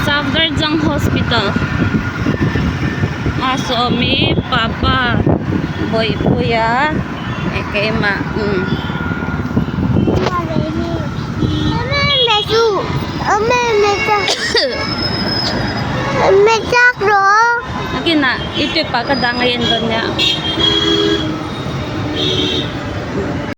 Safdarjung Hospital Asawmi papa Bawihpuia eh keimah umm. Nakinah youtube ah ka dah ngaih en dawn nia.